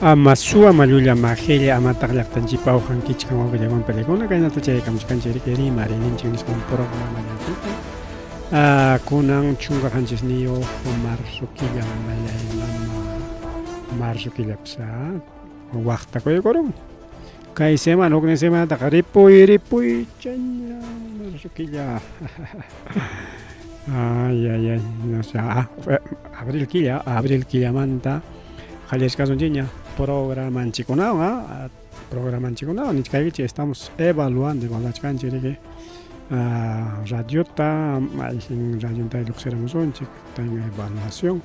Ama suwa mallulla majilla amataq llaqtanchikpa awqankichkan wawqillawan pallakuna kaynata chayakamuchkanchik riki rimariyninchik nisqan programallanchikta kunan 17 marzo killa mallay mama marzo killapis waqtakuykurun kay semana huknin semanataqa ripuy ripuy chaña marzo killa ay ay ay no sé abril killa abril killamanta qallarishkasunchikña programanchikkunawan programanchikkunawan nichkaykichik estamos evaluando evaluachkanchik riki radiota mayqin radionta lluqsiramusunchik tenga evaluación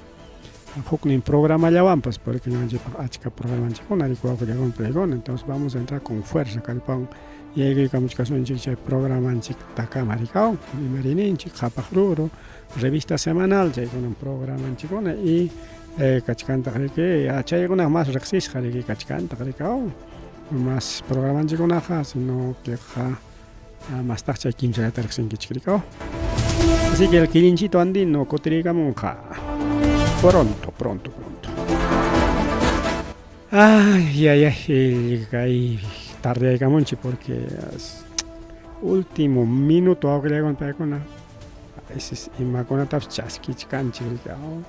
huknin programallawanpas porque ñuqanchikpaq achka programanchikkuna riki wawqillakuna paykuna entonces vamos a entrar con fuerza kallpawan yaykuykamuchkasunchik chay programanchiktakama rikawan imariyninchik qhapaq ruru revista semanal chaykunam programanchikkuna y kachkantaq riki chaykunaqa mas riqsisqa riki kachkantaq rikawan mas programanchikkunaqa sino queqa mastaq chay kimsallata riqsinkichik rikaw así que el quillinchito andino kutiriykamunqa pronto pronto pronto ay ay ay kay tardeyaykamunchik porque último minuto wawqillaykuna paykuna a veces imakunatapas chaskichkanchik rikaw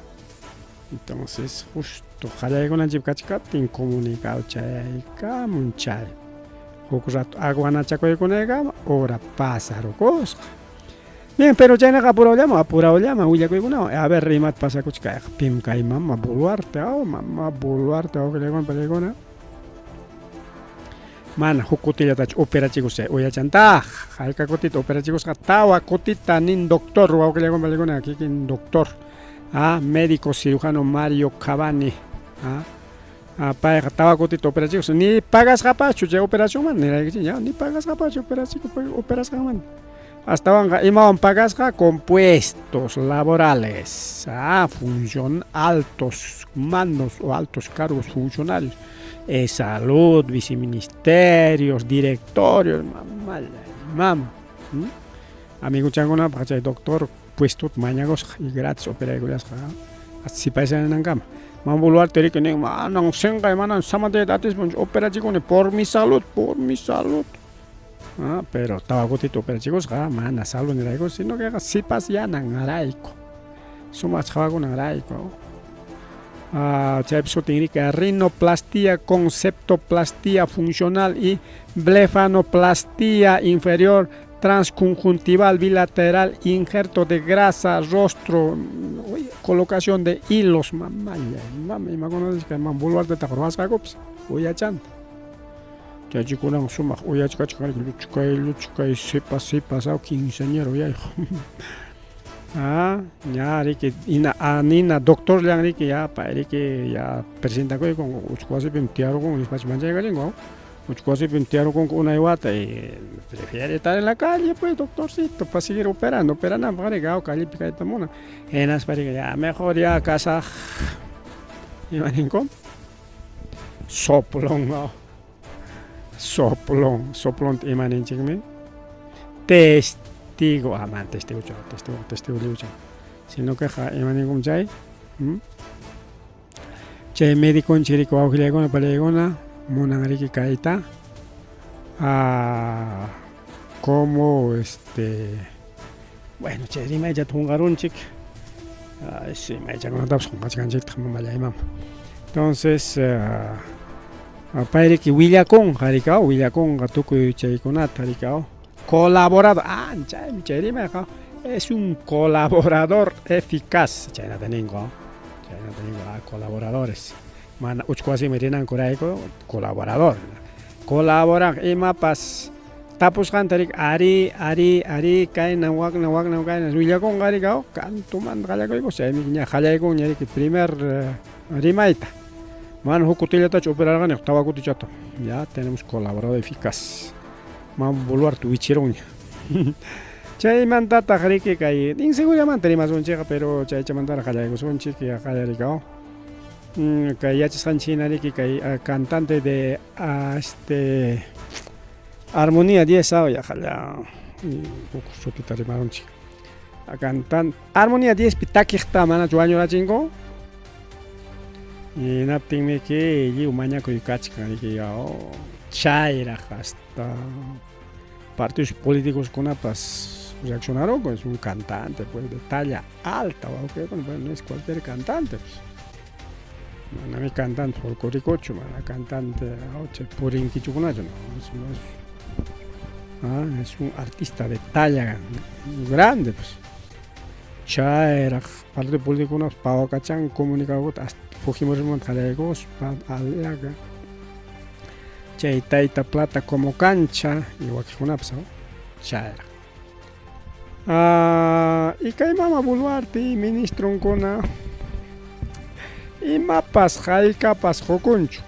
entonces justo qallaykunanchik kachkaptin comunicado chayaykamun chay huk rato aguanachakuykunaykama hora pasarukusqa bien pero chaynaqa apurawllaman apurawllaman willakuykunawan a ver imata pasakuchkayqa pim kay mama Boluarte aw mama Boluarte wawqillaykuna pachaykuna mana huk kutillatachu operachikusqa chay uyachantaq hayka kutita operachikusqa tawa kutita nin doctor wawqillaykuna pachaykuna kikin doctor ah médico cirujano Mario Cavani ah payqa tawa kutita operachikusqa ni pagasqapaschu chay operacionmanta niraykichik ña ni pagasqapaschu operasqanmanta astawanqa imawan pagasqa compuestos laborales función altos mandos o altos cargos funcionarios salud viceministerios directorios mamalla mama amiguchankunapaq chay doctor puestota mañakusqa y gratis operaykullasqa hasta sipaysananankama Mama Boluarte riki nin manan sinqay manan samatayta atispanchu operachikuni por mi salud por mi salud ah, pero tawa kutita operachikusqa mana salud nirayku sino que sipasyananrayku sumaq qhawakunanrayku ah, chaypi sutin riki rinoplastia con septoplastia funcional y blefanoplastia inferior transconjuntival bilateral, injerto de grasa, rostro, colocación de hilos, mamalla, mama, imakunatachus kay mama Boluartetaqa ruwasqakupas, uyachanta. Chaychikunawan sumaq uyachkachkan lluchkay lluchkay sipas sipas aw quinceañero uyayuq. Ah, ña riki ina nina doctorllan riki ya pay riki ya presentakuyku uchku wasipim tiyarukun nispachu manchaykachinku. Uchku wasipim tiyarukunku unay wata y prefiere estar en la calle pues doctorcito para seguir operando, operananpaq riki aw callepi kayta munan. Hinaspa riki ya mejor ya kasaq ima ninku soplón aw soplón, soplonta ima ninchikmi testigo, ah mana testigochu testigo testigo lliwchan sino queqa ima ninkum chay Chay mediconchik riki wawqillaykuna pariykuna munan riki kayta como este bueno chay rimaychata qunqarunchik rimaychakunatapas qunqachkanchiktaq mamallay mama entonces pay riki willakunqa riki willakunqa tukuy chaykunata riki colaborador chaymi chay rimayqa es un colaborador eficaz chaynata ninku. Chaynata ninku colaboradores mana uchku wasiman rinankurayku colaborador colaboran imapas tapusqanta riki arí arí arí kayna wakna wakna kayna willakunqa riki kantumanta qallakuykus chaymi ña qallaykunña riki primer rimayta mana huk kutillatachu operarqani tawa kutichata ya tenemos colaborador eficaz mama Boluarte wichirunña chaymantataq riki kay inseguridadmanta rimasunchikqa pero chaychamantaraq qallaykusunchik qallarikaw kay yachasqanchik hina riki kay cantante de este Armonía 10 yaqalla huk sutita rimarunchik cantan Armonía 10 pi takiqta manachu wañurachinku. Hinaptinmiki lliw mañakuy kachkan riki chayraq hasta partidos políticoskunapas reaccionaronku, es un cantante pues de talla alta, wawqikuna, bueno, no es cualquier cantante pues. Manami cantante folclóricochu, mana cantante chay purinkichukunachu, no, no es, es un artista de talla grande pues. Chayraq partido políticokunapas pawakachan comunicadorkuta hasta Fujimorismomanta qallaykuspa Aliaga chay tayta plata como cancha y wakiqkunapas chayraq. Y kay mama Boluarte ministronkuna imapas haykapas qukunchu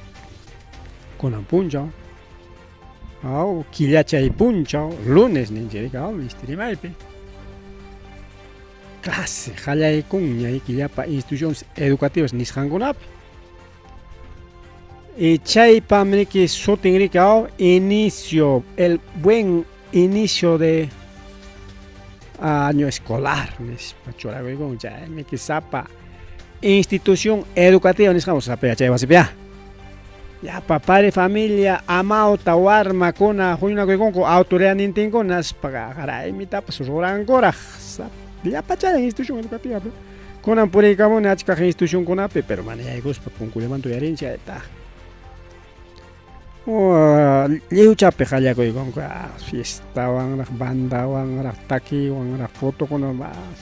kunan punchaw aw killachay punchaw lunes ninchik aw misti rimaypi clase qallaykunña llapa instituciones educativas nisqankunapi y chaypam riki sutin riki aw inicio el buen inicio de año escolar nispa churakuykun chaymi sapa institución educativa nisqanku sapa yachay wasipi llapa padre familia amawta warmakuna huñunakuykunku autoridadnintinkuna nispa qaraymitapas rurankuraq llapachallan institución educativa kunan puriykamuni achkaq institucionkunapi pero mana yaykuspa punkullamanta uyarinchik chaytaq lliwchapi qallakuykunku fiestawanraq bandawanraq takiwanraq fotokuna más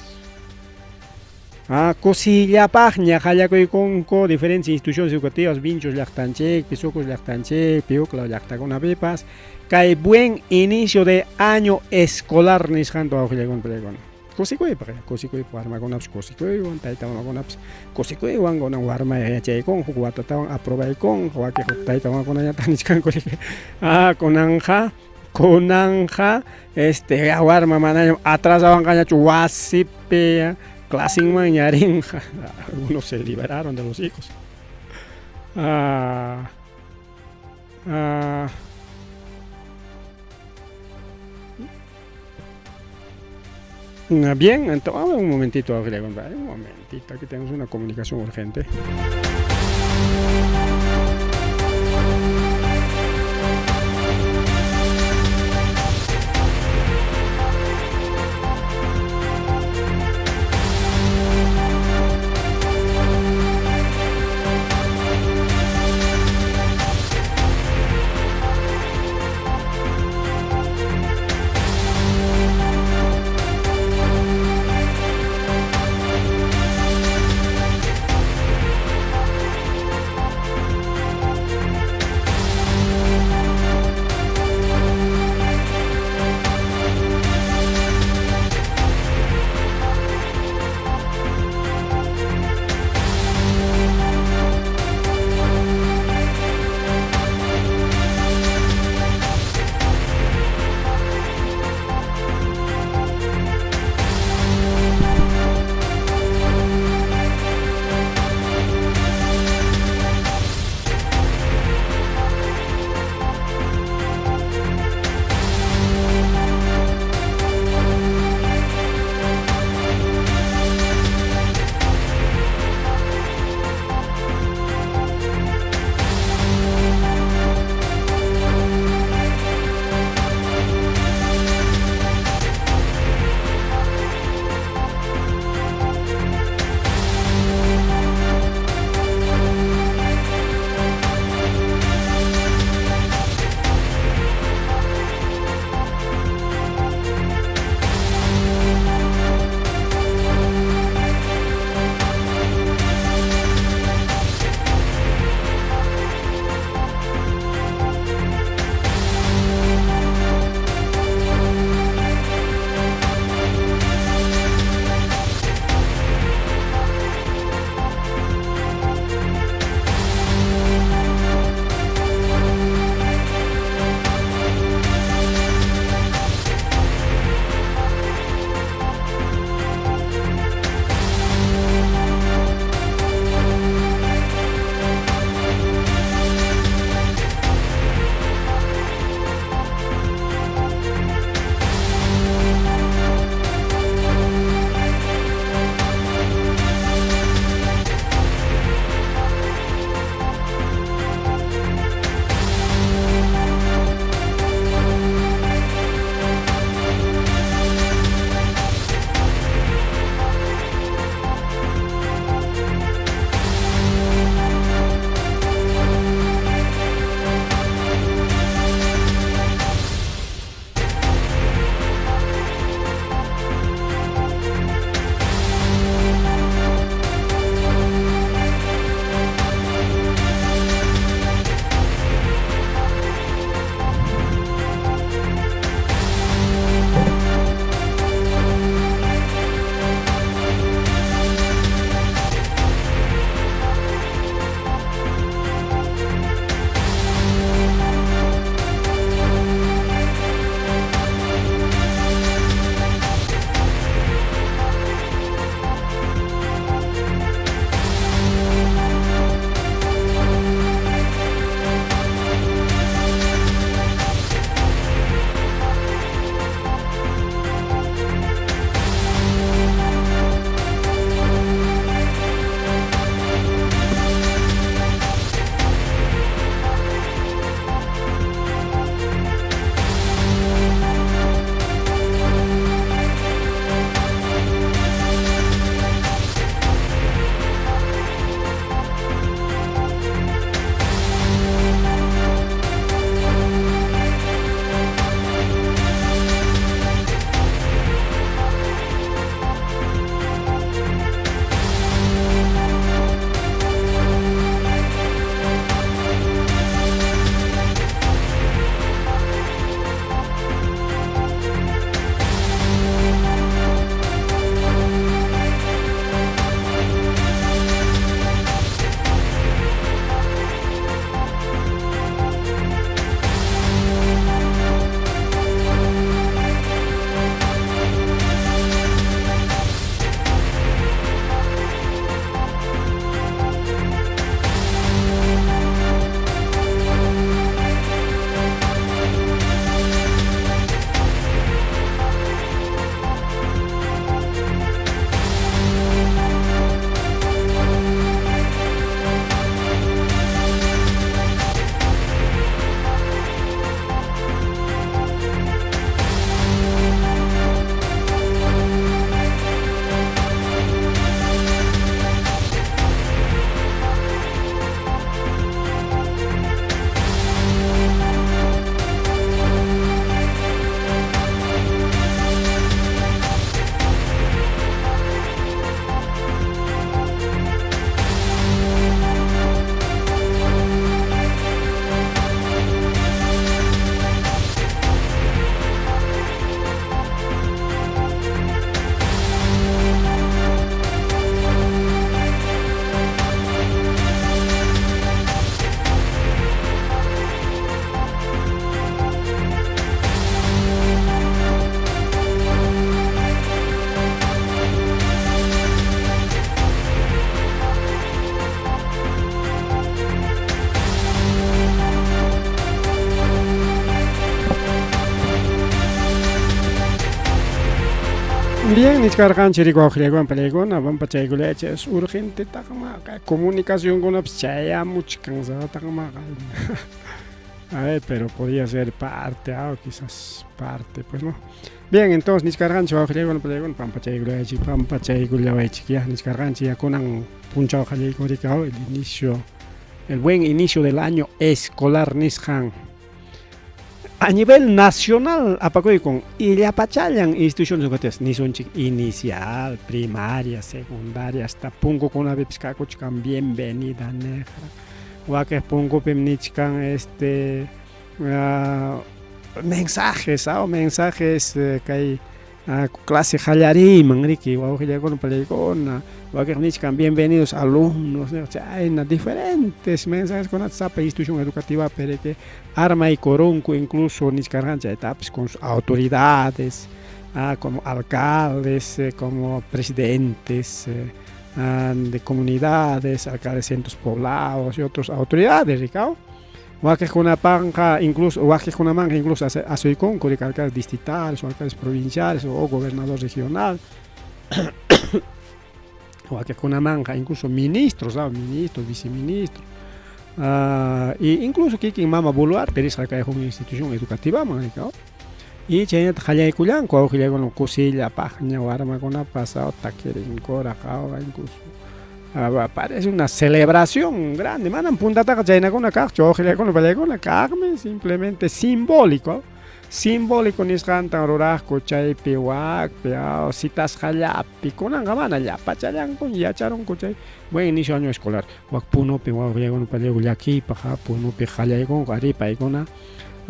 kusiyllapaqña qallakuykunku diferentes instituciones educativas Vinchos llaqtanchikpi Sucos llaqtanchikpi huk law llaqtakunapipas kay buen inicio de año escolar nisqanta wawqillaykuna kusikuypaq kusikuypaq warmakunapas kusikuywan tayta mamakunapas kusikuywan kunan warma yachaykun huk watatawan aprobaykun wakiq tayta mamakunañataq nichkanku kunanqa kunanqa este warma manañam atrasawanqañachu wasipi clasinmanña rinqa. Algunos se liberaron de los hijos. Bien, entonces, un momentito, un momentito, aquí tenemos una comunicación urgente. Bien, nichkarqanchik riki wawqillaykuwan palaykuna, pampachaykullaychik, es urgentetaqma kay comunicacionkunapas chayamuchkan sataqmaqa. A ver, pero podía ser parte, ah, quizás parte, pues no. Bien, entonces nichkarqanchik wawqillaykuwan palaykuna, pampachaykullaychik, pampachaykullawaychik, ya nichkarqanchik, ya kunan punchaw qallaykun riki, el inicio, el buen inicio del año escolar nisqan. A nivel nacional apakuykun illapachallan instituciones educativas nisunchik inicial, primaria, secundaria, hasta punkukunapipis kakuchkan bienvenida negra. Wakiq punkupim nichkan este mensajes, mensajes kay clase qallariyman riki wawqillaykuna palaykuna wakiq nichkan bienvenidos alumnos chayna diferentes mensajeskunata sapa institución educativapi riki armaykurunku incluso nichkarqan chaytapis con sus autoridades como alcaldes, como presidentes de comunidades, alcaldes de centros poblados y otras autoridades riki. Wakiqkunapanqa incluso wakiqkunamanqa incluso asuykunku riki alcaldes distritales o alcaldes provinciales o gobernador regional. Wakiqkunamanqa incluso ministros, ministros, viceministros. Y incluso kikin mama Boluarte risqa kay huk institución educativaman riki. Y chaynata qallaykullanku wawqillaykuna kusillapaqña warmakunapas takirinkuraq incluso parece una celebración grande. Manam puntataqa chaynakuna kaqchu wawqillaykuna palaykuna kaqmi simplemente simbólico. Simbólico nisqantan ruraqku chaypi wakpi citasqallapi kunanqa mana llapachallanku yacharunku chay buen inicio año escolar. Wak Punupi wawqillaykuna palaykuna llakiypaq Punupi qallaykunku ari paykuna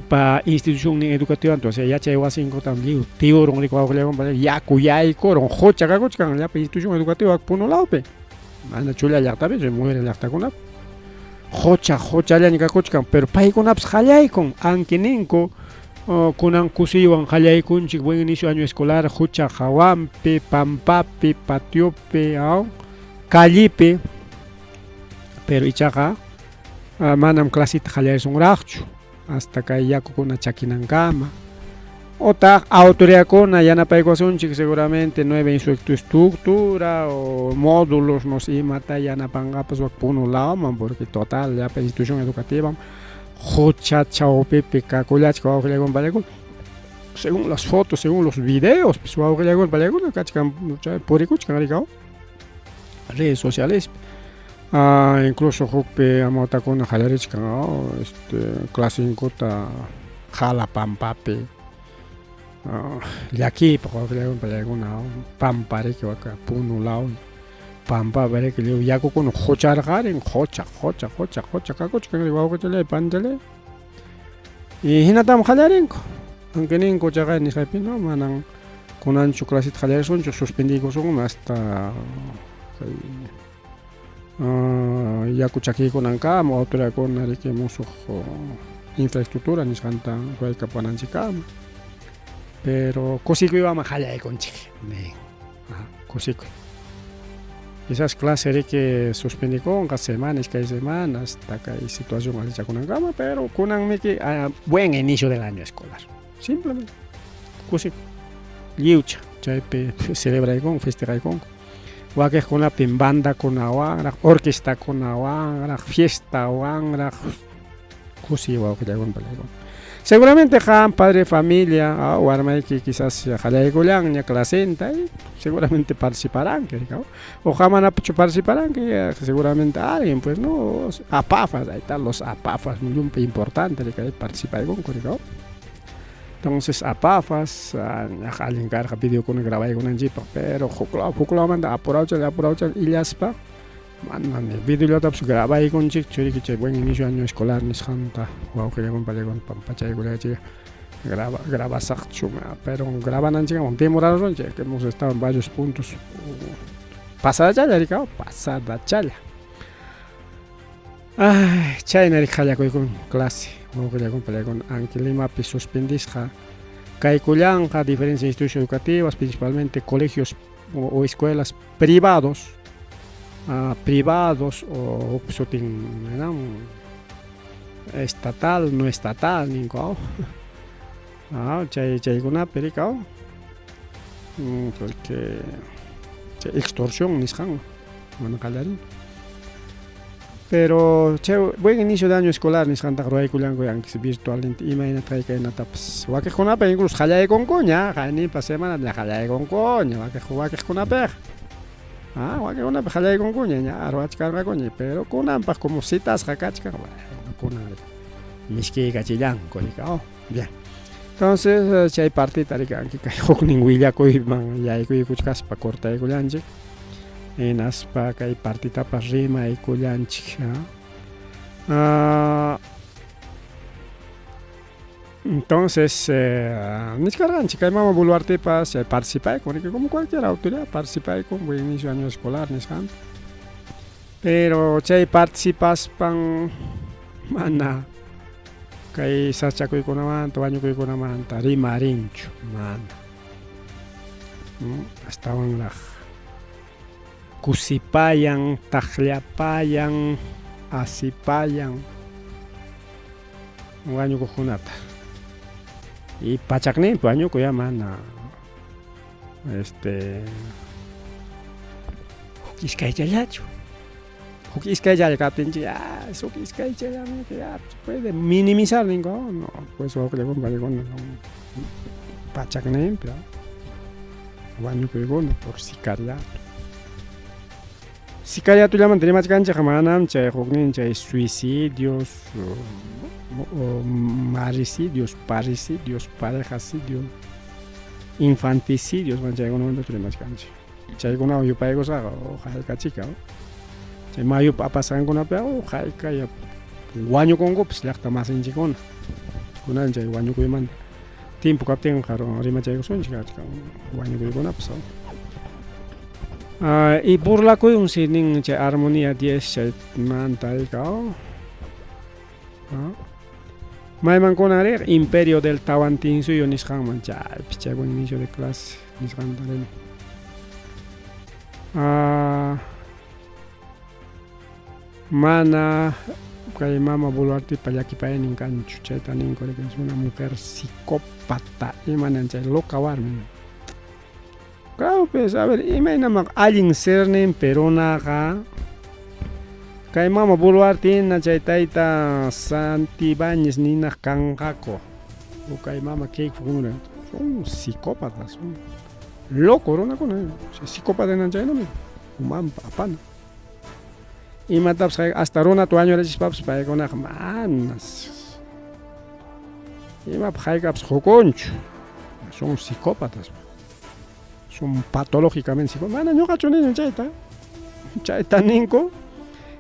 pa institución educativa entonces yachay wasinkutam lliw tiurun riki wawqillaykuna yaku yaykurun qucha kakuchkan llapa institución educativa Puno lawpi. Mana chulla llaqtapi, mujeres llaqtakunapi. Qucha quchallaña kakuchkan, pero paykunapas qallaykun anki ninku kunan kusiywan qallaykunchik buen inicio año escolar qucha hawanpi, pampapi, patiopi, callipi, pero ichaqa manam clasita qallaysunraqchu hasta kay yakukuna chakinankama. Otaq autoridadkuna yanapaykuwasunchik seguramente nueva infraestructura o módulos no sé imata yanapanqapas wak Puno lawman porque total llapa institución educativa qucha chawpipi kakullachka wawqillaykuna palaykuna. Según las fotos, según los videos, pues wawqillaykuna palaykuna kachkan chay purikuchkan riki redes sociales. Incluso hukpi amawtakuna qallarichkan este clasinkuta qhala pampapi llakiypaq wawqillaykuna palaykuna pampa riki waka Puno law pampapi riki lliw yakukuna qucharqarin qucha qucha qucha qucha kakuchkan wawqichallay panichalay. Y hinatam qallarinku aunque ninku chaqay nisqaypi no manan kunanchu clasita qallarisunchu suspendiykusunmi hasta kay yaku chakiykunankama autoridadkuna riki musuq infraestructura nisqanta ruwaykapuwananchikkama. Pero kusikuywanmi qallaykunchik nin kusikuy. Quizás clase riki suspendikunqa semana, iskay semana hasta kay situación allichakunankama, pero kunanmiki buen inicio del año escolar. Simplemente kusikuy. Lliwcha chaypi celebraykunku, festejaykunku. Wakiqkunapim bandakunawanraq, orquestakunawanraq, fiestawanraq kusiy wawqillaykuna palaykuna. Seguramente qam padre de familia, warmayki quizás qallaykullanña clasenta y seguramente participaranki o qam manachu participaranki seguramente alguien pues no apafas, ahí están los apafas, llumpay importante riki participaykunku riki. Entonces apafas allin karqa videokuna grabaykunanchikpaq pero huklaw huklawmanta apurawchalla apurawchalla illaspa mana ni videollatapas grabaykunchikchu riki chay buen inicio año escolar nisqanta wawqillaykuna palaykuna pampachaykullaychik grabasaqchu pero grabananchikman demorarunchik que hemos estado en varios puntos pasadachalla riki pasadachalla. Ay, chayna riki qallakuykun clase wawqillaykuna palaykuna anki Limapi suspendisqa kaykullanqa diferentes instituciones educativas principalmente colegios o escuelas privados privados o sutin estatal, no estatal ninku chay chaykunapi riki. Porque chay extorsión nisqanwan mana qallarin. Pero chay buen inicio de año escolar nisqantaqa ruwaykullanku aunque virtualmente imaynata kaynatapas. Wakiqkunapa incluso qallaykunkuña, qayninpa semana ña qallaykunkuña wakiq wakiqkunapiqa. Ah, wakiqkunapi qallaykunkuña ña ruwachkarqakuña, pero kunanpaq como citasqa kachkan, bueno, kunan miskiykachillanku rika, oh, bien. Entonces chay partita rikanki kay huknin willakuyman yaykuykuchkaspa cortaykullanchik. Hinaspa kay partitapas rimaykullanchik. Ah, entonces, nichkarqanchik kay mama Boluartepas chay participayku, riki como cualquier autoridad participayku buen inicio año escolar nisqanpi. Pero chay participaspan mana kay sasachakuykunamanta wañukuykunamanta rimarinchu mana. Astawanraq kusipayan, taqllapayan, asipayan wañukuqkunata. Y pachakninpi wañukuy ya mana este huk iskaychallachu. Huk iskaychalla kaptinchik ya huk iskaychallami ya puede minimizar ninku no pues wawqillakuna panikuna pachakninpi wañukuykuna por sicariato. Sicariatollamanta rimachkanchikqa manam chay huknin chay suicidios o maricidios, parricidios, parejasidios, infanticidios mana chaykunamantachu rimachkanchik. Chaykunawan yupaykusqaqa haykachika chay mayupa apasqankunapiqa haykaya wañukunkupas llaqta masinchikkuna. Kunan chay wañukuymanta tiempo kaptinqa rimachaykusunchik achka wañukuykunapas. Y burlakuyunsi nin chay armonía 10 chaymanta rika. Mayman kunan riq Imperio del Tawantinsuyo nisqanman chaypi chay buen inicio de clase nisqanta rin. Mana kay mama Boluartepa llakipaynin kanchu chayta ninku riki es una mujer psicópata imanan chay loca warmi. Claro pues a ver imaynama allin sernin perunaqa kay mama Boluarte hina chay tayta Santibáñez ninaq kanqaku o kay mama Keiko Fujimori son psicópatas son loco runakuna psicópata hinan chaynami umanpa apana. Imatapas hasta runata wañurachispapas paykunaqa manas imapaq hayk'apas qukunchu. Son psicópatas. Son patológicamente psicópatas. Mana ñuqachu nini chayta. Chayta ninku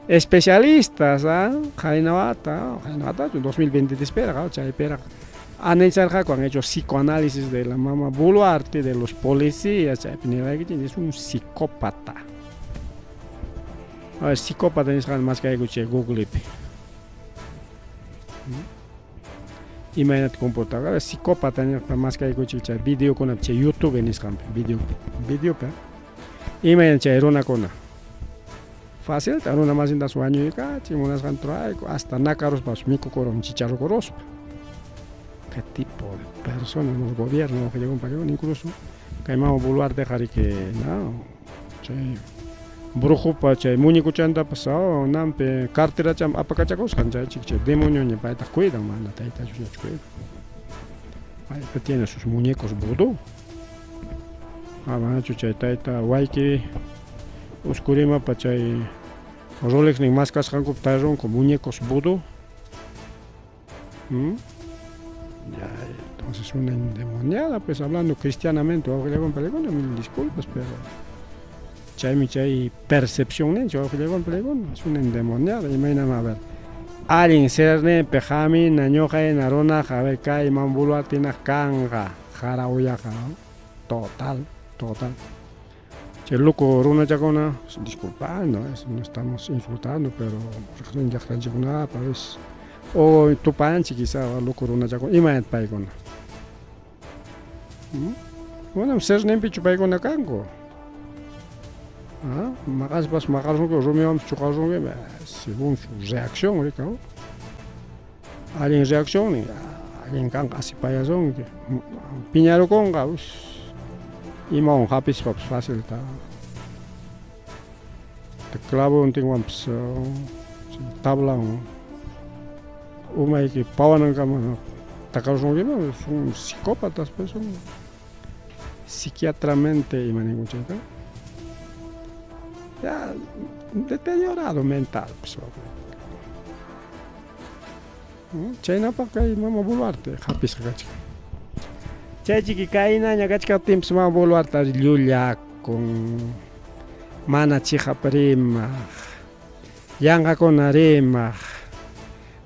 especialistas, ah, qayna wata, qayna watachu 2023 piraq, chaypiraq analizarqaku, han hecho psicoanálisis de la mama Boluarte, de los policías, chaypi nirqaykichik, es un psicópata. A ver, psicópata nisqanta maskaykuchik Googlepi. Imaynata comportarqa? A ver, psicópata nisqa maskaykuchik chay videokunapi, chay YouTube nisqanpi, video, videopi. Imayna chay runakuna. Facilta runa masintas wañuykachin, munasqanta rurayku, hasta nakaruspapas mikukurun chicharrukuruspa. ¿Qué tipo de personas nos gobiernan? Incluso kay mama Boluarteqa riki, no, chay brujopa chay muñecuchantapas oh, nampi carteracham apakachakusqan chay chik chay demonioña paytaq cuidan, mana tayta Diosñachu cuidan. Payqa tiene sus muñecos vudú. Ah, manachu chay tayta wayki Uskurimapa chay Rolexnin maskasqankupi tarirunku muñecos vudú. ¿Mm? Ya, entonces una endemoniada, pues hablando cristianamente, wawqillakuna, mil disculpas, pero chaymi chay percepción ninchik wawqillakuna, es una endemoniada, imaynam a ver, allin serninpi hamina ñuqayna runaqa, a ver, kay mama Boluartehinaq kanqa, qara uyaqa, total, total. Chay loco runachakuna, disculpando, no estamos insultando, pero llaqtanchikkunapa a veces o tupanchik quizá loco runachakuna, imaynata paykuna. Manam serninpichu paykuna kanku. Ah, maqaspas maqarunku, rumiwanpas chuqarunki, según su reacción, rika. Allin reacción, allin kanqa asipayasunki. Piñarukunqa, ush. Imawan hapispapas facilta clavontinwanpas tablawan umayki pawanankama takarusunkiman, son psicópatas pues son psiquiatramente ima ninkun chayta ya deteriorado mental pues Chaynapaq kay mama Boluarte hapisqa kachkan. Chaychiki kaynaña kachkaptinpas mama Boluarte llullakun, mana chiqap rimaq, yanqakuna rimaq.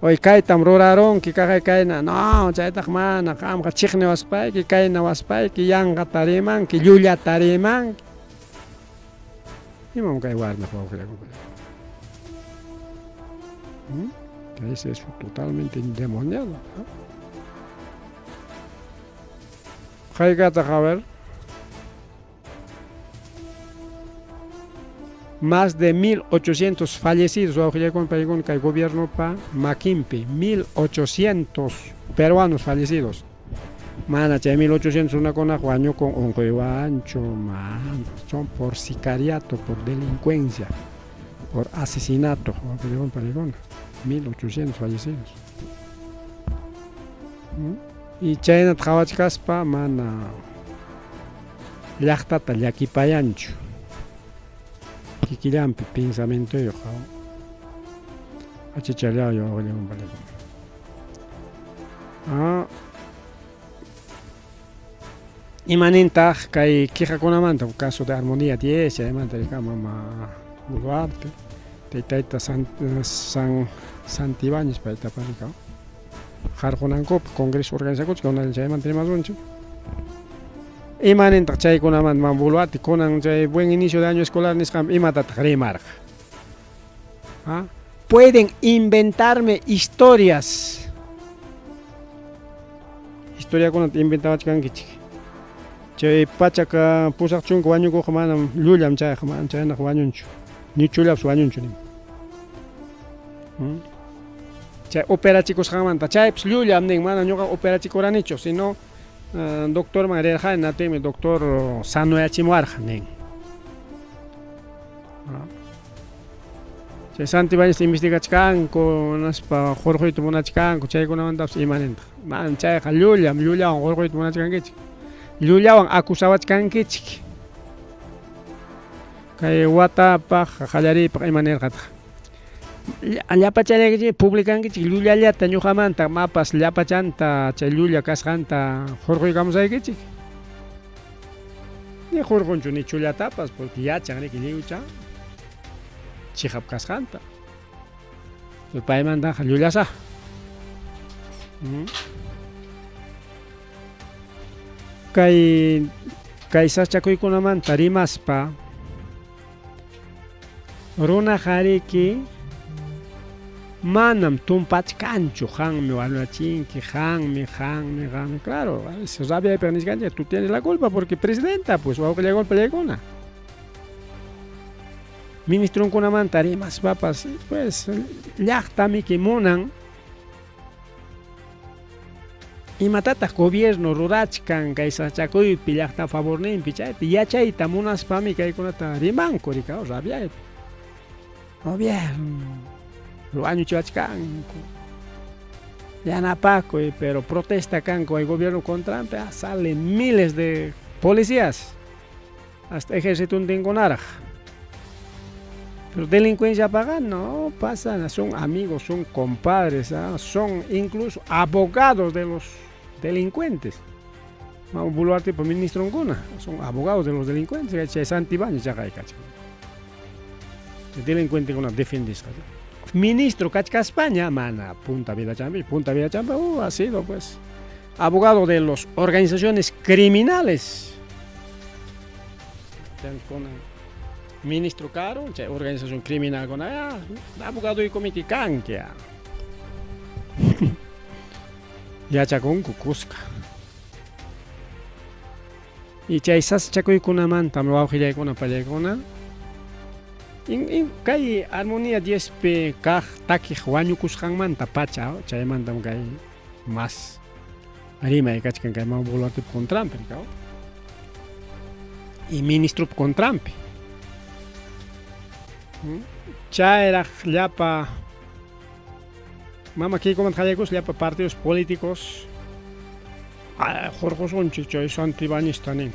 Oy kaytam rurarunki kaqay kayna, no chaytaq mana, qamqa chiqniwaspayki, kaynawaspayki, yanqata rimanki, llullata rimanki. Imam kay warmiq wawqillakuna? ¿Qué es eso? Totalmente endemoniado. ¿No? Haykataq, a ver. Más de 1800 fallecidos, wawqillakuna paykuna kay gobiernopa makinpi, 1800 peruanos fallecidos. Mana chay 1800 runakunaqa wañukun unquywanchu, mana, son por sicariato, por delincuencia, por asesinato, wawqillakuna paykuna, 1800 fallecidos. Y chaynata qhawachkaspa mana llaqtata llakipayanchu. Kikillanpi pensamientoyuq achichallayo wawqillakuna paykuna. Ah. Imanintaq kay quejakunamanta, caso de Armonía 10, chaymanta rika mama Boluarte, taytayta San, San Santibáñez paytapas rika qarqunankupaq congreso organizakuchka unaylla chaymanta rimasunchik. Imanintaq chaykunamanta mama Boluarte kunan chay buen inicio de año escolar nisqanpi imatataq rimarqa? ¿Ah? Pueden inventarme historias. Historiakunata inventawachkankichik. Chay pachak 80 wañukuqqa manam llullam chayqa, manam chaynaqa wañunchu. Ni chullapas wañunchu nin. Chay operachikusqanmanta chaypas llullam nin, mana ñuqa operachikuranichu, sino doctorman rirqani, natinmi doctor sanoyachimuwarqa nin. Chay Santibáñezta investigachkanku, naspa qurquyta munachkanku, chaykunamantapas imanintaq. Manam chayqa llullam, llullawan qurquyta munachkankichik. Llullawan acusawachkankichik. Kay watapaq qallariypaq ima nirqataq. Llapachallaykichik publicankichik llullallata ñuqamanta mapas llapachanta chay llulla kasqanta qurquykamusaykichik. Ni qurqunchu ni chullatapas porque yachan riki lliwcha chiqap kasqanta. Paymantaqa llullasaq. Kay kay sasachakuykunamanta rimaspa runaqa riki manam tumpachkanchu qanmi wañurachinki, qanmi, qanmi, qanmi. Claro, a veces rabiaypaq nichkanchik, tú tienes la culpa porque presidenta, pues wawqillaykuna pallaykuna. Ministronkunamanta rimaspapas, pues llaqtamiki munan imatataq gobierno rurachkan kay sasachakuypi llaqta favorninpi chayta yachayta munaspami kaykunata rimanku rikaw rabiaypi. Gobierno wañuchiwachkanku yanapakuy, pero protesta kanku hay gobierno contranpi, ah, salen miles de policías hasta ejércitontinkunaraq. Pero delincuencia paga no pasan, son amigos, son compadres, ¿ah? Son incluso abogados de los delincuentes. Mama Boluarte pa ministronkuna, son abogados de los delincuentes, chay Santibáñez chaqaykachin. Delincuentekuna defendisqa. Ministro kachkaspaña, mana Punta Vida Champi, Punta Vida Champi, ha sido pues abogado de las organizaciones criminales. Ministro caro, chay organización criminal con ah, abogado y comité kanki. Yachakunku kuska. Y chay sasachakuykunamanta wawqillaykuna pallaykuna kay Armonía 10 pi kaq takiq wañukusqanmanta pacha chaymantam kay mas rimay kachkan kay Mama Boluarte contranpi rikaw. Y ministropa contranpi. Chayraq llapa mama Keikomanta qallaykus llapa partidos políticos hurqusunchik chay Santibáñezta nin.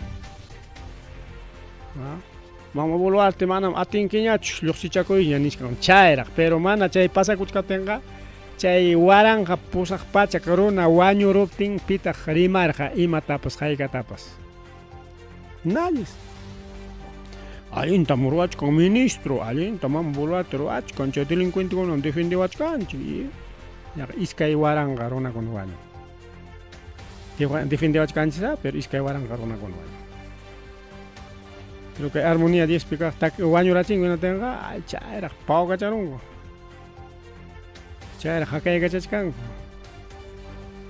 Mama Boluarte manam atinkiñachu lluqsichakuyña nichkan chayraq, pero mana chay pasakuchkaptinqa chay 1800 runa wañuruptin pitaq rimarqa imatapas haykatapas. Nadie. Allintam ruwachkan ministro, allintam mama Boluarte ruwachkan, chay delincuentekunam defendewachkanchik. Yaqa 2000 runakuna wañun. Defendewachkanchik, pero 2000 runakuna wañun. Pero kay Armonía 10 pi kaq wañurachinku hinaptinqa ay chayraq pawkacharunku. Chayraq hakaykachachkanku.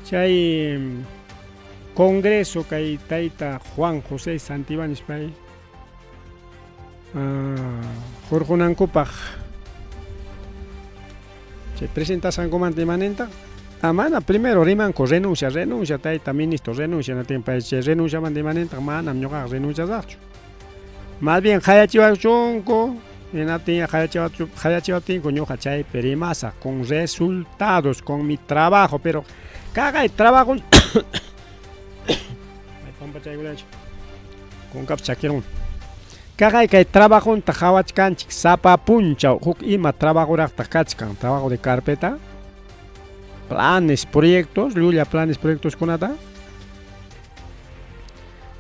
Chay Congreso kay tayta Juan José Santibáñez pay hurqunankupaq chay presentasqankumanta imanintaq mana primero rimanku renuncia, renuncia tayta ministro renuncia hinaptin pay chay renunciamanta imanintaq manam ñuqaqa renunciasaqchu. Más bien qayachiwachunku hinaptin qayachiwaptinku ñuqa chaypi rimasaq con resultados, con mi trabajo, pero kaqay trabajo pampachaykullachu kunkapas chakirun. Kaqay kay trabajonta qawachkanchik sapa punchaw huk ima trabajoraqtaq kachkan, trabajo de carpeta, planes, proyectos, llulla planes, proyectoskunata.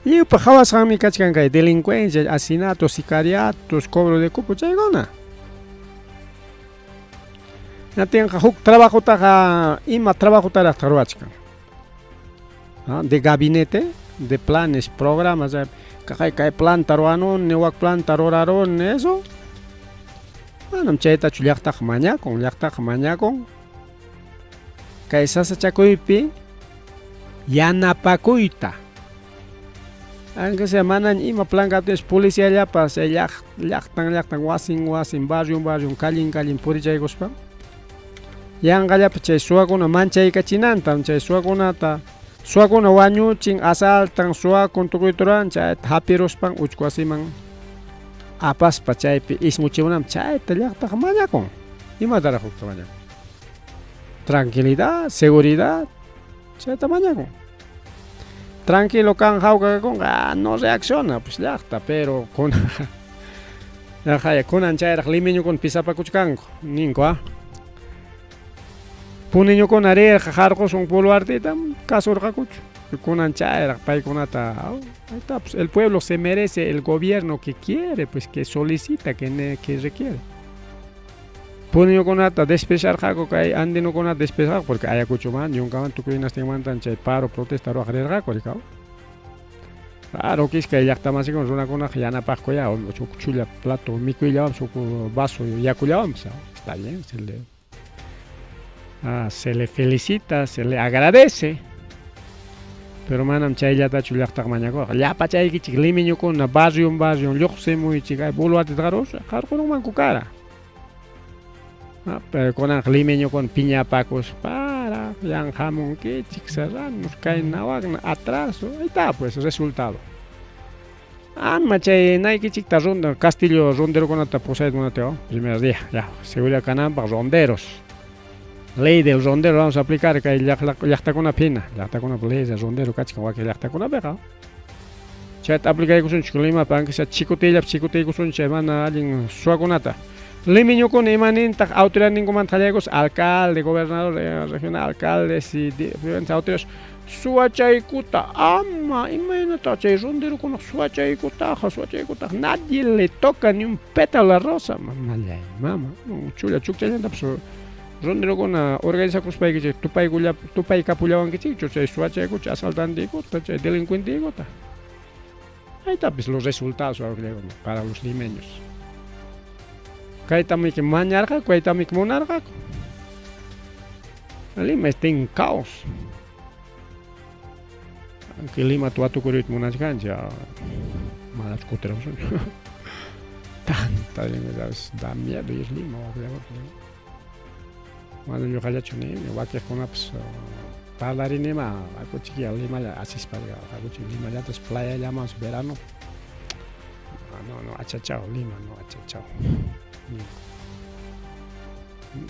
Lliwpa qawasqanmi kachkan kay delincuencia, asesinatos, sicariatos, cobro de cupo, chaykuna. Hinaptinqa huk trabajotaqa ima trabajotaraqtaq ruwachkan. De gabinete, de planes, programas, kaqay kay planta ruwanuni, wak planta ruraruni, eso. Manam chaytachu llaqtaqa mañakun, llaqtaqa mañakun kay sasachakuypi yanapakuyta. Aunque sea manaña ima plan kaptinpas policiallapas chay llaqtan llaqtan, wasin wasin, barrion barrion, callin callin purichaykuspa yanqallapas chay suwakuna manchaykachinantam, chay suwakunata suwakuna wañuchin, asaltan, suwakun tukuyta ruran, chayta hapiruspan uchku wasiman apaspa chaypi ismuchimunanpaq chayta llaqtaqa mañakun. Imataraq hukta mañakun? Tranquilidad, seguridad, chayta mañakun. Tranquilo kan hawka kakunqa, no reacciona pues llaqta, pero kunanqa kunan chayraq limeñukuna pisapakuchkanku, ninku ah. Puniñukuna rirqa qarqusun Boluarteta kasurqakuchu. Kunan chayraq paykunata, ahí está, pues el pueblo se merece el gobierno que quiere, pues que solicita, que requiere. Puniñukunata despreciarqaku kay andinokunata despreciarqaku porque Ayacuchoman, yunkaman tukuy hinastinmantan chay paro protesta ruwaq rirqaku rikaw. Claro, iskay llaqtamasikuna runakunaqa yanapaqku ya huk chulla plato mikuyllawanpas huk vaso yakullawanpas, está bien, se le felicita, se le agradece. Pero manam chayllatachu llaqtaqa mañakurqa. Llapachaykichik limeñukuna barrion barrion lluqsimuychik ay Boluarteta qarqurunmanku kara. Pero kunanqa limeñukuna piñapakuspa yanqamunkichik serranos kayna wakna atraso, ahí está pues resultado. Ama chay naykichikta ronda Castillo ronderokunata pusayta munateo primer día, ya, seguridad kananpaq ronderos. Ley del rondero vamos a aplicar kay llaqtakunapi hina, llaqtakunapi ley del rondero kachkan wakin llaqtakunapiqa. Chayta aplicaykusunchik Limapi, aunque sea chikutiyllapi chikutiykusunchik mana allin suwakunata. Limeñukuna imanintaq autoridadninkumanta qallaykus alcalde, gobernador regional, alcaldes y diferentes autoridades suwachaykutaq ama imaynataq chay ronderokuna suwachaykutaqa suwachaykutaqa nadie le toca ni un pétalo a rosa, mamallay mama, chulla chukchallantapas ronderokuna organizakuspaykichik tupaykapullawankichikchu chay suwachaykuta asaltantikuta chay delincuentikuta. Ahí está pues los resultados para los limeños. Kaytamiki mañarqaku, kaytamiki munarqaku. Lima está en caos. Aunque Lima watukuruyta munachkanchik, manachu kutiramusunchu. Tanta Lima, ¿sabes? Da miedo ir Lima, mana ñuqallachu nini, wakiqkunapas parlarinima, hakuchik Limalla asispa, hakuchik Limallatas playallamanpas verano. no, no, achachao, Lima, no, achachao. Ninku.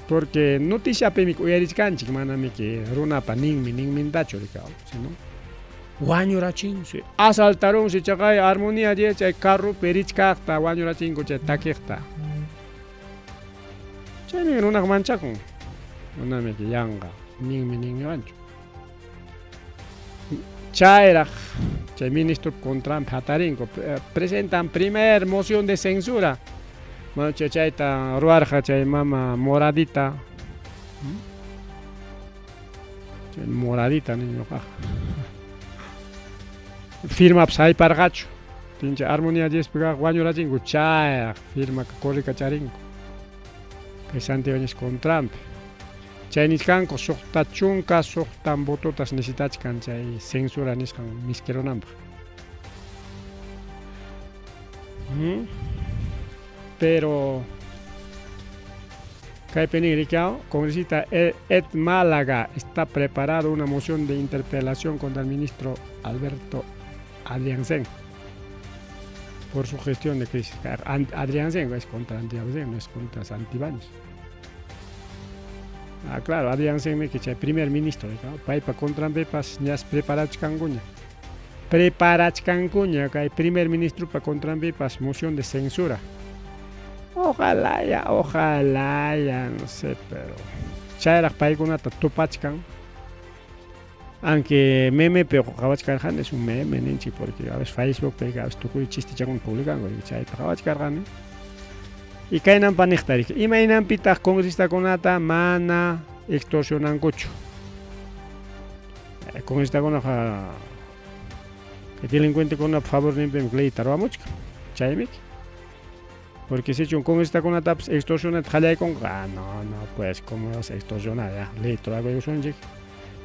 Porque noticiapimi uyarichkanchik, manamiki runapa ninmi, ninmintachu rikaw, sino wañurachinsi, asaltarunsi chaqay Armonía 10 chay carropi richkaqta wañurachinku chay takiqta. Chaymi runaq manchakun, manamiki yanqa ninmi ninmiwanchu. Chayraq chay ministro contranpi hatarinku, presentan primer moción de censura. Bueno, chayta ruwarqa chay mama Moradita. Chay Moradita nin ñuqaqa. Firmapas hayparqachu. Pinche Armonía 10 pi kaq wañurachinku chayraq firma corrikacharinku. Kay Santibáñez contranpi. Chay nichkanku 66 vototas necesitachkan chay censura nisqan miskirunanpaq. Pero kaypi nin rikao, congresista Ed Málaga está preparado una moción de interpelación contra el ministro Alberto Adrianzén por su gestión de crisis. Adrianzén es contra Adrianzén, no es contra Santibáñez. Ah, claro, Adrianzén me que chay primer ministro, ¿no? Paypa contranpipas ñas preparachkankuña. Preparachkankuña kay primer ministro pa contranpipas moción de censura. Ojalá ya, ojalá ya, no sé, pero chayraq paykunata tupachkan. Aunque meme, pero qhawachkarqani es un meme ninchik, porque a veces Facebook a veces tukuy chistichakuna publicanku, chaypi qhawachkarqani. Y kaynanpa niqta riki, imaynanpitaq congresistakunata mana extorsionankuchu. Congresistakunaqa kay delincuentekunapa favorninpimi leyta ruwamuchkan, chaymiki. Porque sichum congresistakunatapas extorsionata qallaykunqa, ah, no, no, pues, ¿cómo vas a extorsionar? Ya, leyta ruwaykusunchik.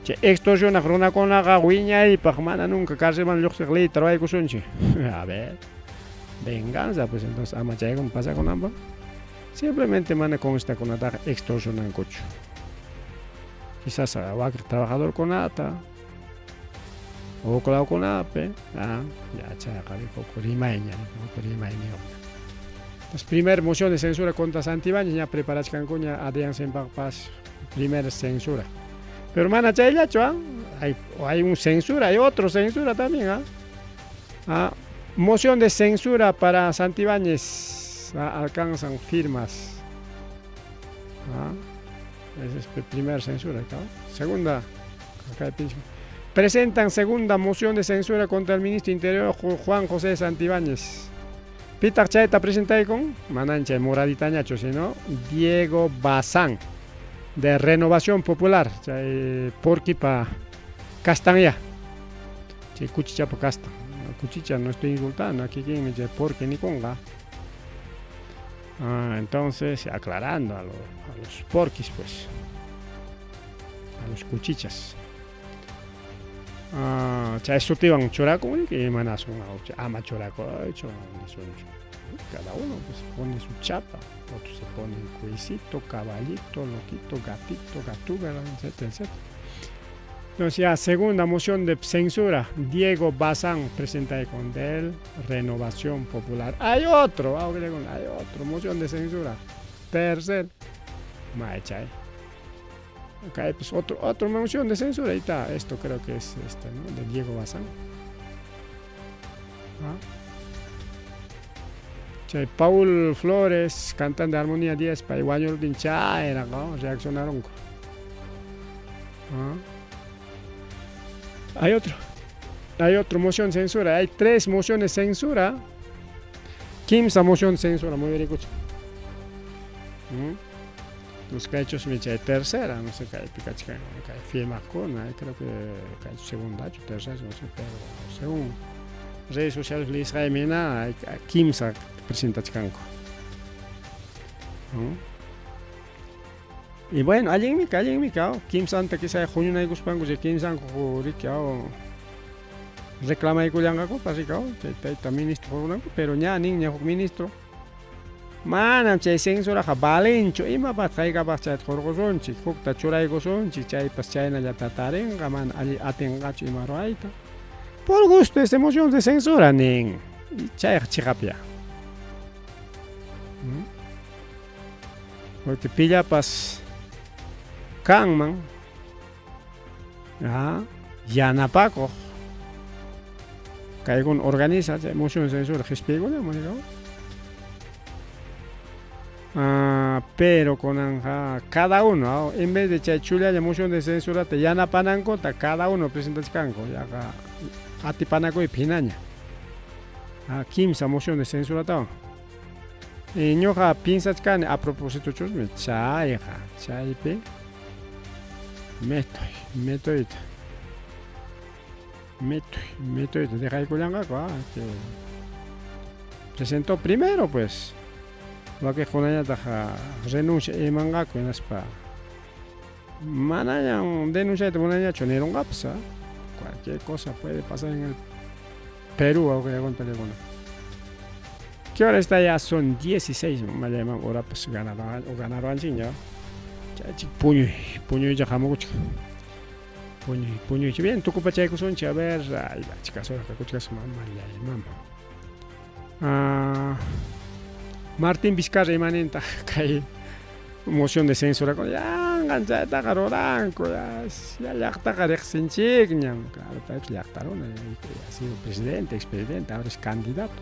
Chay extorsionaq runakunaqa wiñaypaq mana nunca cárcelman lluqsiq leyta ruwaykusunchik. A ver, venganza, pues entonces ama chaykuna pasakunanpaq. Simplemente mana congresistakunataqa extorsionankuchu. Quizás wakiq trabajadorkunata, huk lawkunapi, ah, ya chayqa huk rimayña, huk rimayniyuqña. Entonces, primer moción de censura contra Santibáñez, ya preparachkankuña Adrianzenpaqpas primer censura. Pero mana chayllachu, ¿ah? Hay un censura, hay otro censura también, ¿ah? Ah, moción de censura para Santibáñez, ah, alcanzan firmas. Ah, esa es primera censura, ¿no? Segunda, acá hay pinche. Presentan segunda moción de censura contra el ministro Interior Juan José Santibáñez. Pitaq chayta presentaykun, manan chay moraditañachu, sino Diego Bazán, de Renovación Popular, chay porquipa castaña, chay kuchichapa casta. Kuchicha no estoy insultando, aquí quien chay porqui nikunqa. Ah, entonces, aclarando a los porquis, pues, a los cuchichas. Ah, chay sutiwan churakun, que manasun, ama churakuychu, nisunchu. Cada uno pues pone su chapa, otros se ponen cuisito, caballito, loquito, gatito, gatúbela, etcétera, etcétera. Entonces ya, segunda moción de censura, Diego Bazán presenta con del Renovación Popular. Hay otro, ah, hay otro, moción de censura. Tercer, maechay. Ok, pues otro moción de censura, ahí está, esto creo que es este, ¿no? De Diego Bazán. Ah. Chay, Paul Flores, cantante de Armonía 10, pay wañuruptin chayraq, ¿no? Reaccionaron. Ah. Hay otro, hay otro moción de censura, hay tres mociones de censura. Kimsa moción de censura, muy bien escucha. Entonces, que ha hecho chay tercera, no sé, que hay picachca, que hay firma con, creo que hay segunda, tercera, no sé, pero según redes sociales leisqaymina, hay kimsa presentachkanku. Y bueno, allinmi, allinmi, kimsanta quizá huñunaykuspanku chay kimsanku riki, reclamaykullanqakupas riki, chay tayta ministro huñunanku, pero ña ninña huk ministro, manam chay censuraqa valenchu, imapaq haykapaq chayta hurqusunchik, hukta churaykusunchik, chaypas chaynallata tarinqa, mana alli atinqachu ima ruwayta. Por gusto esta moción de censura nin, y chayqa chiqapya. Porque pillapas kanman yanapakuq kaykuna organiza chay moción de censura qhispiykuna pero kunanqa cada uno en vez de chay chullalla moción de censurata yanapanankuta cada uno presentachkanku yaqa atipanakuypi hinaña kimsa moción de censuratawan ñuqa piensachkani a propósitochusmi chayqa chaypi metoy metoyta metoy metoyta dejaykullanqaku que presentó primero pues wakiqkunañataq renuncia imanqaku hinaspa manañam denunciayta munanñachu nirunqapas cualquier cosa puede pasar en el Perú wawqiyakuna panikuna. ¿Qué hora está ya? Son 16 mamayman horapas ganaruanchikña. Chaychik puñuy, puñuycha hamukuchik. Puñuy, puñuycha. Bien, tukupachaykusunchik. A ver, ay, achka hora kakuchkas mamallay mama. Ah, Martín Vizcarra imanintaq kay moción de censura yanqan chaytaqa ruranku ya, ya llaqtaqa riqsinchikñam. Claro, paypas llaqta runa, ha sido presidente, expresidente, ahora es candidato.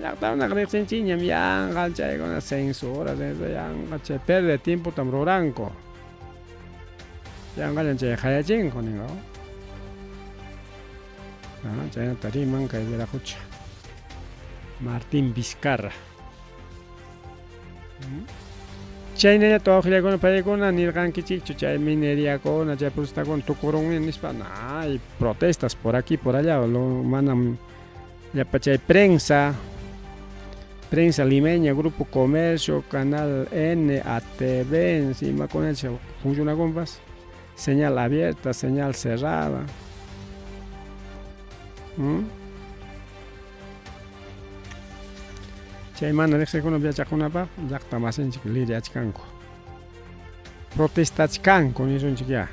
Llaqta runaqa riqsinchikñam yanqan chaykuna censura, censura, yanqa chay pérdida de tiempotam ruranku. Yanqallan chay qayachinku ninqa. Chaynata riman kay wiraqucha Martín Vizcarra. Chaynallata wawqillakuna paykuna nirqankichikchu chay mineriakuna chay protestakuna tukurunmi nispa hay protestas por aquí por allá lo manam llapa chay prensa prensa limeña grupo comercio canal N ATV imakuna funcionakunpas señal abierta señal cerrada. Chay mana riqsiqkuna yachaqkunapaq llaqta masinchik liryachkanku. Protestachkanku nisunchik ya.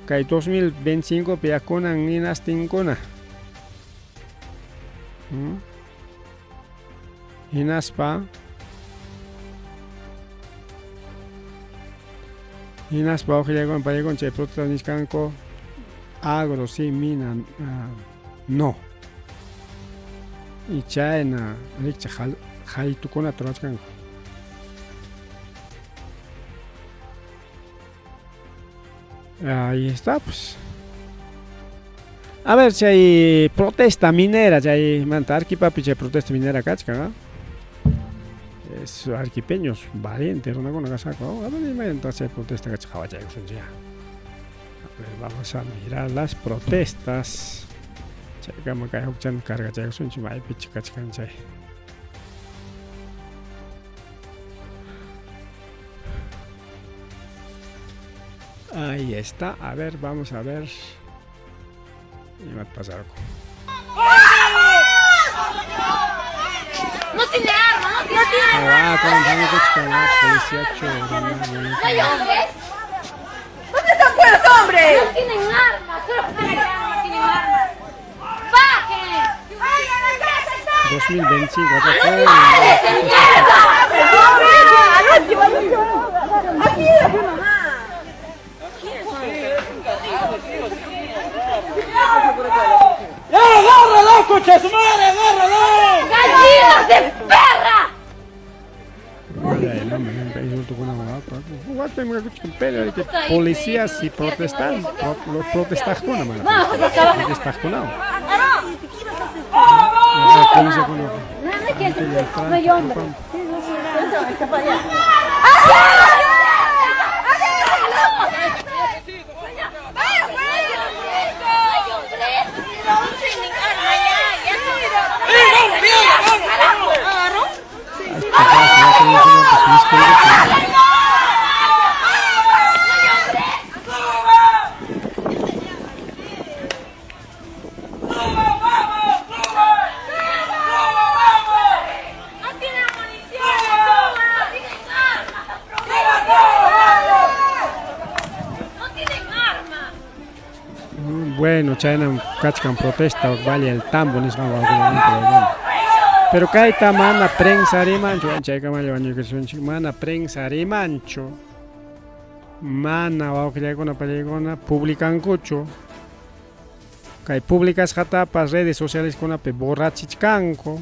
Kay 2025 pi yakunan ninastinkuna. Hinaspa hinaspa wawqillaykuna paykuna chay protesta nichkanku agro sí mina no. Y chayna rikchaq haytukunata ruwachkanku. Ahí está, pues. A ver, chay protesta minera, chay manta Arequipapi chay protesta minera kachkan, Es arequipeños valientes runakuna kasqaku. A ver, imaynataq chay protesta kachkan qhawachaykusunchik. A ver, vamos a mirar las protestas. Chaykama kay hukchan cargachaykusunchik maypicha kachkan chay. Ahí está. A ver, vamos a ver. Imat pasarku. No tiene arma, no tiene arma. Ah, con policía No hay hombres. ¿Dónde están pues los hombres? No tienen armas, solo tienen armas, tienen armas. ¡Bajen! 2025 ¡Animales de mierda! ¡Agárralo, concha su madre! ¡Agárralo! ¡Gallinas de perra! Policías y protestan, los protestaqkuna mana. Protestaqkuna. Policía No hay hombre. ¡No tienen munición! ¡No tienen armas! ¡No tienen armas! Bueno, chaynam kachkan protesta Valle del Tambo nisqan wawqikuna. Pero kayta mana prensa rimanchu, chaykamalla wañuykusunchik, mana prensa rimanchu, mana wawqillaykuna pallaykuna publicankuchu. Kay publicasqatapas redes socialeskunapi borrachichkanku.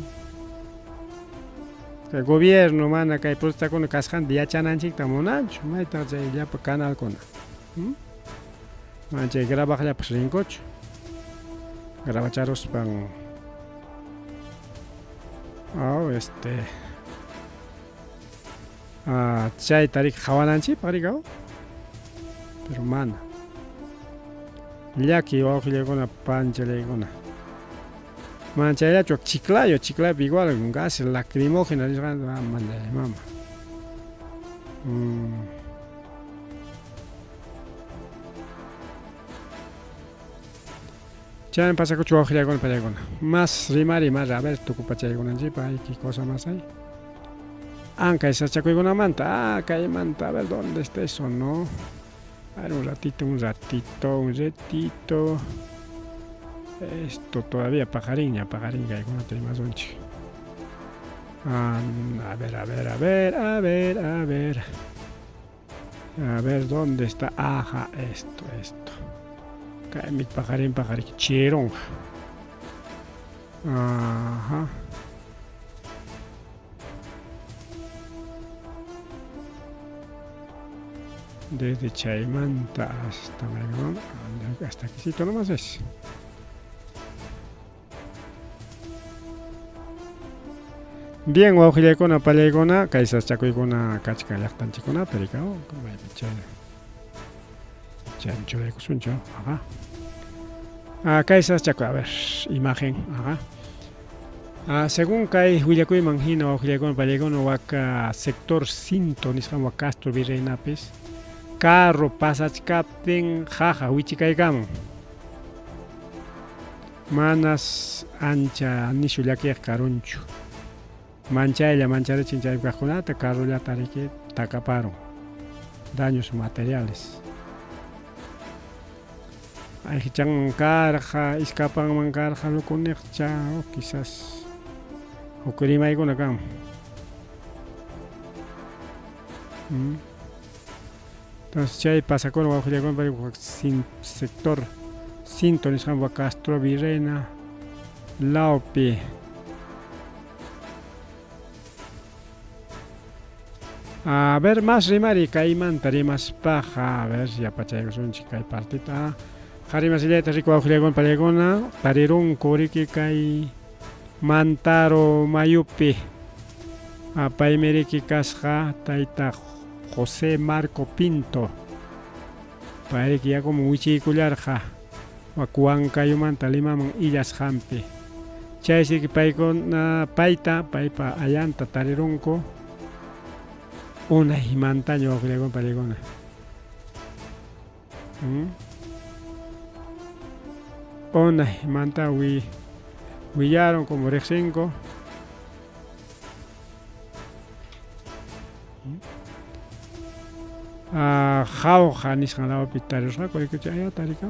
Kay gobierno mana kay protestakuna kasqanta yachananchikta munanchu, maytaq chay llapa canalkuna. Mana chay grabaqllapas rinkuchu. Grabacharuspan oh, este ah, chayta riki qhawananchikpaq riki oh. Pero mana. Llaki wawqillaykuna panchallaykuna. Mana chayllachu Chiclayo, Chiclayopi igual gas lacrimógena nisqanta ah, mana mama. Chaymi pasakuchu wawqillaykuna pallaykuna. Más rimari más a ver tukupachaykunanchikpaq hay qué cosa más hay. Ankay sachakuykunamanta, ah, kaymanta, a ver dónde está eso, no. A ver, un ratito, un ratito, un ratito. Esto todavía paqarinña, paqarin kaykunata rimasunchik. Ah, a ver, a ver, a ver, a ver, a ver. A ver, ¿dónde está? Ajá, esto, esto. Kaymi paqarin paqarin chirunqa. Ajá. Desde Chaymanta hasta hasta aquí nomás es. Bien, wawqillaykuna, pallaykuna, kay sachakuykuna kachkan llaqtanchikkunapi, rika, maypi chay chay churaykusunchu, ajá. Ah, kay sachakuy, a ver, imagen, ajá. Ah, según kay willakuyman hina wawqillaykuna, pallaykuna, waka sector Cinto nisqan wak Castro Virreinapis, carro pasachkaptin qaqa wichikaykamun. Manas ancha nishu llakiyqa karunchu. Manchaylla mancharichin chay kaqkunata carrollata riki takaparun. Daños materiales. Ayqichanman karqa, iskapanman karqa lukuniqcha, o quizás huk rimaykuna kanman. Entonces chay pasakuna wawqillaykuna sector Cinto nisqanpa Castro Virreina lawpi. A ver, más rimari kaymanta rimaspaqa, a ver, yapachaykusunchik kay partita. Qhari masillayta riku wawqillaykuna pallaykuna, tarirunku riki kay Mantaro mayupi. Paymi riki kasqa tayta José Marco Pinto. Payriki yakuman wichiykullarqa wak Huancayomanta Limaman illasqanpi. Chaysi riki paykuna payta paypa ayanta tarirunku unaymantaña wawqillaykuna pallaykuna. Unaymanta wi willarun como riqsinku. Ah, Jauja nisqan lawpi tarirqaku rikuchi aya tarika.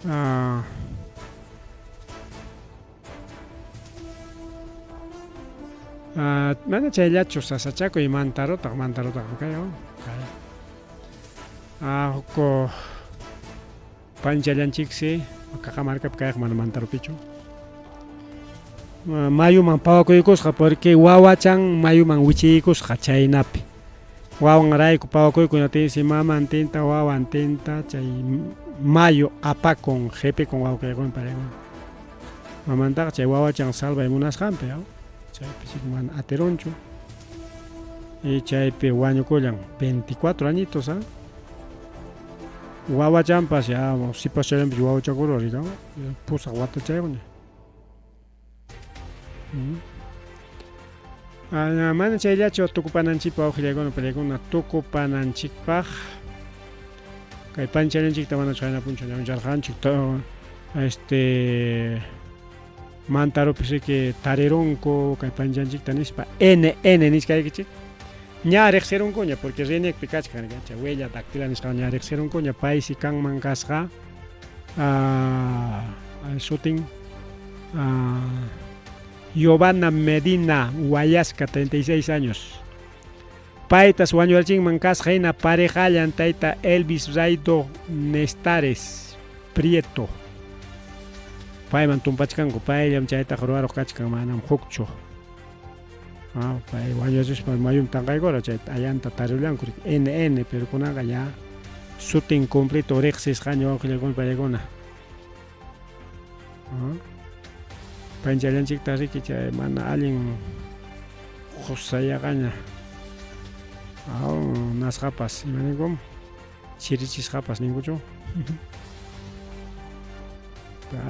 Ah, ah, mana chayllachu sasachakuy mantarutaq mantarutaq kay kay. Ah, huk panchallanchiksi Cajamarcapi kayqa mana mantarupichu. Mayuman pawakuykusqa porque wawachan mayuman wichiykusqa chaynapi. Wawanrayku pawakuyku hinaptinsi mamantinta wawantinta chay mayu apakun qipikun wawqiykuna paykuna. Mamantaqa chay wawachan salvay munasqanpi chaypi mana atirunchu. Y chaypi wañukullan 24 añitos, ¿ah? Wawachanpas ya sipaschallanpis wawachakurqa rika pusaq watachayuqña. Ah, mana chayllachu tukupananchikpaq wawqillaykuna pallaykuna tukupananchikpaq kay panchallanchikta mana chhayna punchaw ñawincharqanchik este mantarupis riki tarirunku kay panchanchikta nispa NN nichkaykichik ña riqsirunkuña porque RENIECpi kachkan chay huella dactilar nisqan ña riqsirunkuña paysi kanman kasqa sutin. Giovanna Medina Huayasca, 36 años. Paytas wañurachinman kasqa hina parejallan tayta Elvis Raido Nestares Prieto. Payman tumpachkanku, payllam chaytaqa ruwaruq kachkan, manam hukchu. Ah, pay wañurachispa mayum tanqaykura chay ayanta tarillanku NN, pero kunanqa ya sutin completo riqsisqaña wawqillakuna paykuna. Panchallanchikta riki chay mana allin qusayaqaña aw nasqapas ima ninkum chirichisqapas ninkuchu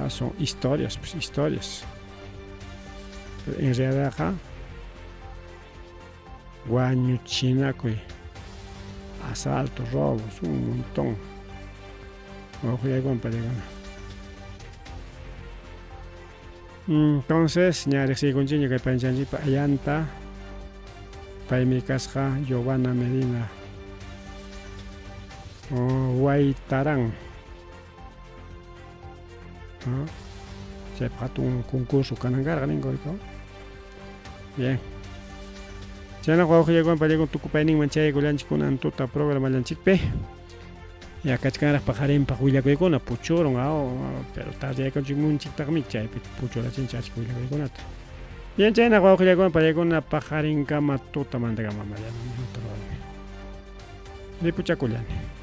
son historias pues historias pero en realidadqa wañuchinakuy asalto robos un montón Wawqillaykuwan paykuna. Entonces, ña riqsiykunchikña kay panchanchikpa ayanta. Paymi kasqa Giovanna Medina. Oh, Waytarán. Ah, chaypaq hatun concurso kanan karqa ninku. Bien. Chaynaqa wawqillaykuwan paykuna tukupayninman chayaykullanchik kunan tuta programallanchikpi. Ya kachkanraq paqarinpaq willakuykuna puchurun aw, pero tardeyaykunchikmunchiktaqmi chaypi puchurachinchik achka willakuykunata. Bien, chaynaqa wawqillaykuna paykuna paqarinkama tutamantakama mañana ripuchakullani.